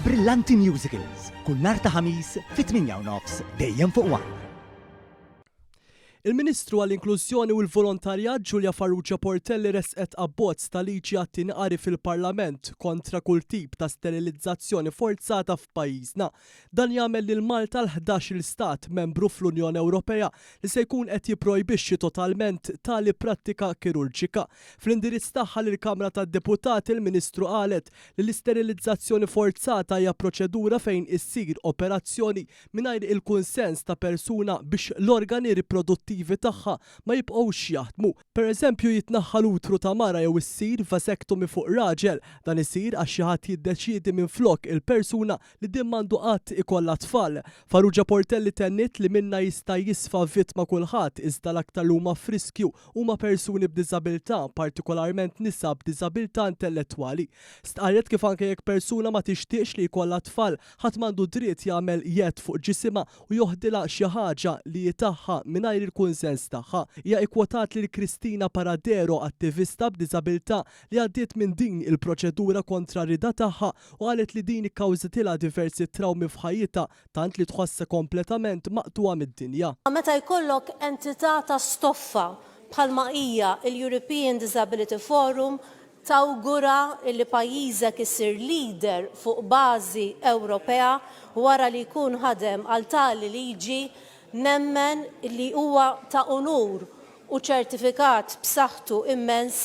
Brillanti Musicals, kull nhar ta' Ħamis fit-8 u nofs dejjem fuq One. Il-Ministru għall-Inklużjoni u l-Volontarjat Julia Farrugia Portelli resqet abbozz ta' liġi għat-tieni qari fil-Parlament kontra kull tip ta' sterilizzazzjoni forzata f'pajjiżna. Dan jagħmel lil Malta l-11 il-stat membru fl-Unjoni Ewropea li se jkun qed jipprojbixxi totalment tali prattika kirurġika. Fl-indirizz tagħha lill-Kamra tad-Deputati, il-Ministru qalet li l-isterilizzazzjoni forzata hija proċedura fejn issir operazzjoni mingħajr il-kunsens ta' persuna biex l-organi riproduttivi tagħha ma jibqgħux jaħdmu. Pereżempju, jitnaħħa l-utru ta' mara jew issir vasectomy fuq raġel. Dan isir għax xi ħadd jiddeċiedi minflok il-persuna li din m'għandu qatt ikollha tfal. Farrugia Portelli tenniet li minnha jista' jisfa vittma kulħadd, iżda l-aktar li huma f'riskju huma persuni b'diżabilità, partikolarment nisa b'diżabilità intellettwali. Stqarret kif anke jekk persuna ma tixtieqx li jkollha tfal, ħadd m'għandu dritt jagħmel jedd fuq ġisimha u joħdilha xi ħaġa li hi tagħha mingħajr il-kunsens tagħha. Hija ikkwotat lil Cristina Paradero, attivista b'diżabilità li għaddiet minn din il-proċedura kontra r-rieda tagħha u qalet li din ikkawżatilha diversi trawmi f'ħajjitha tant li tħossha kompletament maqtugħa mid-dinja. Meta jkollok entità ta' stoffa bħalma hija l-European Disability Forum tawgura li pajjiżek isir leader fuq bażi Ewropea wara li jkun ħadem għal tali liġi, nemmen li huwa ta' unur u ċertifikat b'saħħtu immens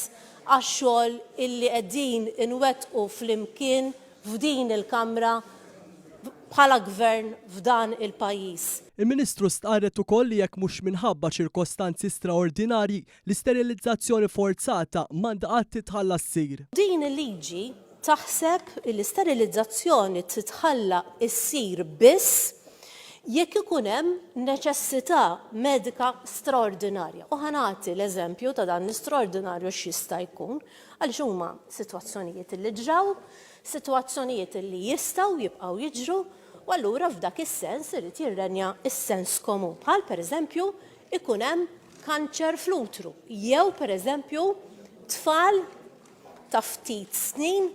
għax-xogħol illi qegħdin inwettqu flimkien f'din il-Kamra bħala Gvern f'dan il-pajjiż. Il-Ministru stqarret ukoll li jekk mhux minħabba ċirkostanzi straordinarji, l-isterilizzazzjoni forzata m'għandha qatt titħalla ssir. Din il-liġi taħseb li l-isterilizzazzjoni titħalla ssir biss jekk ikun hemm neċessità medika straordinarja. U ħa nagħti l-eżempju ta' dan l-istraordinarju x'jista' jkun, għaliex huma sitwazzjonijiet li ġraw, sitwazzjonijiet li jistgħu jibqgħu jiġru, u allura f'dak is-sens irid jirrenja s-sens komun. Bħal pereżempju ikun hemm kanċer fl-utru jew pereżempju tfal ta' ftit snin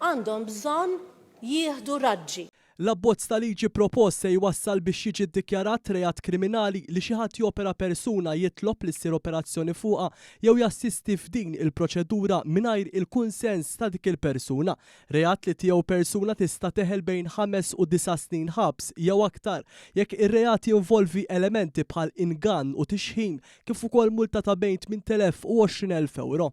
għandhom bżonn jieħdu raġġi. L-abbozz ta' liġi propost se jwassal biex jiġi ddikjarat reat kriminali li xi ħadd jopera persuna, jitlob li ssir operazzjoni fuqha jew jassisti f'din il-proċedura mingħajr il-kunsens ta' dik il-persuna. Reat li tiegħu persuna tista' teħel bejn 5 u 9 snin ħabs jew aktar jekk ir-reat jinvolvi elementi bħal ingann u tixħim, kif ukoll multa ta' bejn 8,000 u 20,000 euro.